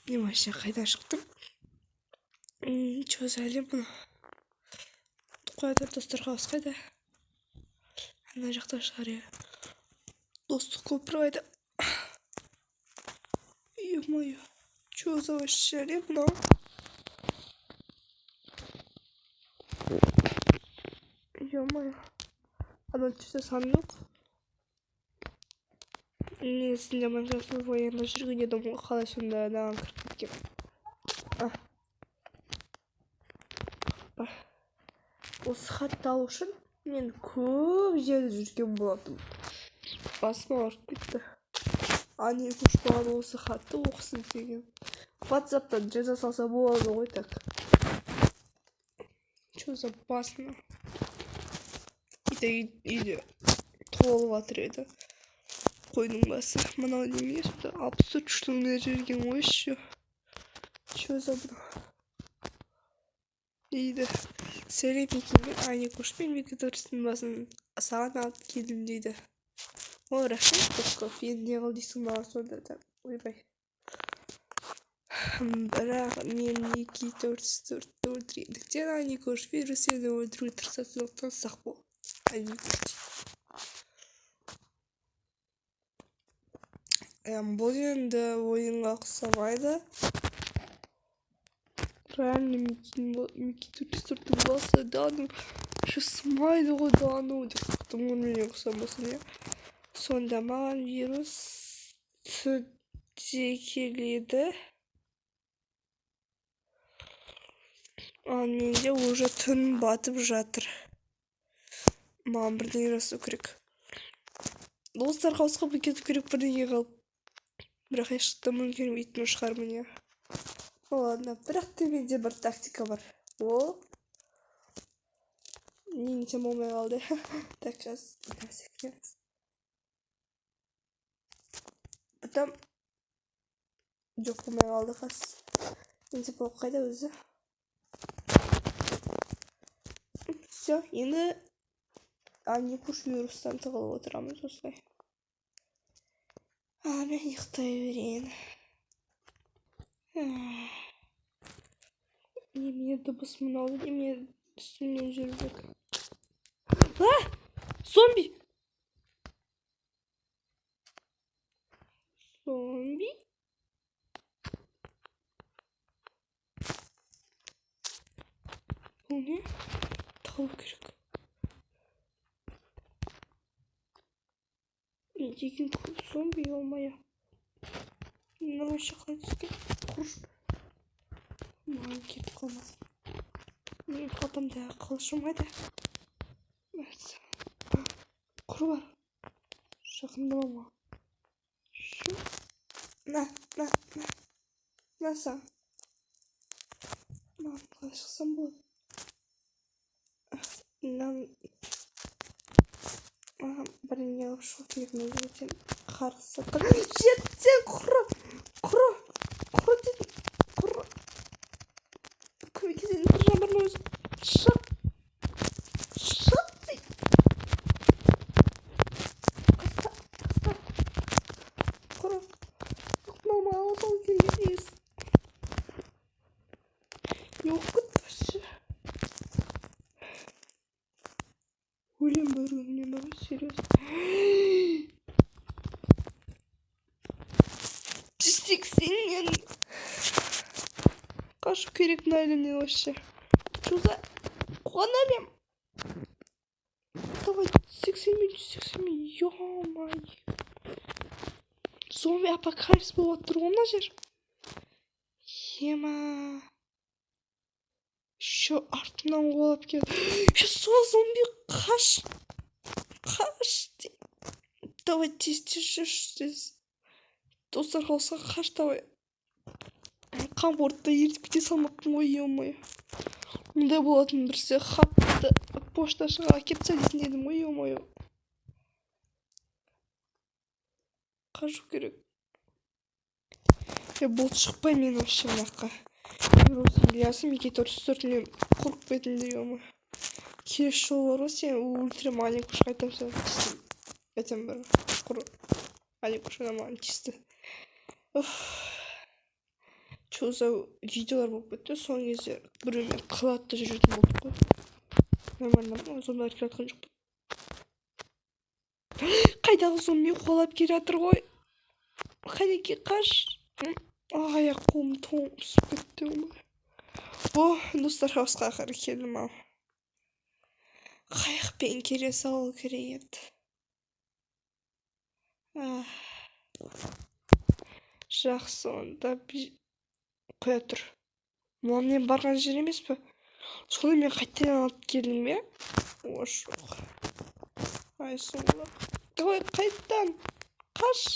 Мен вообще қайдан шықтым? Че за әлем мынау? Қоя тұр, достар хаус қайда? Ана жақта шығар, иә. Достық көпір қайда? Ё-моё, че за вообще әлем мынау? Ё-моё, ана түсте сандық. Негізінде Майнкрафт военда жүрген едім ғой, қалай сонда анаған кіріп кеткен? Осы хатты алу үшін мен көп жерде жүрген болатынмын. Басым ауырып кетті. Аникуш маған осы хатты оқысын деген. WhatsApp'тан жаза салса болады ғой так. Че за бас мынау? Үйде толып жатыр еді. Қойдың басы. Мынау немене сонда? 64 штук жүрген ғой еще. Че за мынау? Дейді. Сәлем екен, Аникуш, мен Викторстың басын саған алып келдім дейді. О, рахмет көп көп. Енді не қыл дейсің маған сонда да? Ойбай. Бірақ мен 2 4 4-ті өлтіргендіктен Аникуш вирус сені өлтіруге тырысады, сондықтан сақ бол. Аникуш. Бұл енді ойынға ұқсамайды. Реально Микки 404-тің басы, да ну, еще смайды ғой, да ну, деп қорықтым ғой мен ұқсамасын, иә. Сонда маған вирус түнде келеді. Ал менде уже түн батып жатыр. Маған бірдеңе жасау керек. Достар хаусқа кету керек бірдеңе қылып. Бірақ ешқашан үлгермейтін шығармын, иә. Ладно, бірақ та менде бір тактика бар. Ол ненден болмай қалды. Так, сейчас секіреміз. Потом жоқ, болмай қалды қас. Енді бұл қайда өзі? Все, енді Аникуш вирустан тығылып отырамыз осылай. Мен ұйықтай берейін. Немене дыбыс мынау, немене үстімнен жүріп жатыр? А! Зомби! Зомби? Бұл не? Тығылу керек. Не деген көп зомби, ё-моё. Мына вообще қалай түскен? Құрыш. Маған кетіп қалмасын. Менің қалтамдағы қылышым қайда? Құр бар. Жақындама маған. Шу. На, на, на. На саған. Маған қалай шықсам болады? Маған бірдеңе алып шығу керек мына жерден. Қарсы жерден құры, құры, құры дедім, құры. Көмектесетін бір жан бар ма өзі? Шық, шық дейді. Қаста, қаста. Құры. Мынау маған ала салу керек емес. Не болып кетті вообще? Өлем бір күні мен бар ғой, серьезно. 180-нен қашу керек мына әлемнен вообще. Что за қуған әлем? Давай, 180 мен, 180 мен, ё-моё. Зомби апокалипсис болып тұр ғой мына жер. Ема. Еще артынан қуалап келді. Еще сол зомби, қаш. Қаш. Давай, тез, тез жүрші, тез. Достар қалса қаш, давай. Қампортты ертіп кете салмаппын ғой, ё-моё. Мұндай болатынын білсе, хатты пошташыға әкеліп таста дейтін едім ғой, ё-моё. Қашу керек. Бұл шықпай мен вообще мына жаққа. Вирус Ильясы Микки 404-нен қорқып кеттім де, ё-моё. Келесі жолы бар ғой, сені өлтіремін, Аникуш, қайтамын саған тиістім. Айтамын бір құр Аникуш ана маған тиісті. Уф. Че за видеолар болып кетті? Соңғы кезде біреумен қылатты жүретін болдық қой. Нормально ма? Зомбилар келе жатқан жоқ па? Қайдағы зомби қуалап келе жатыр ғой? Қанеки, қаш! Аяқ қолым тоңып кетті. О, достар, хаусқа ақыры келдім ау. Қайықпен келе салу керек еді. Жақсы, онда қоя тұр. Мынау мен барған жер емес пе? Соны мен қайтадан алып келдім бе? О, жоқ. Ай, сұмдық! Давай, қайттан қаш!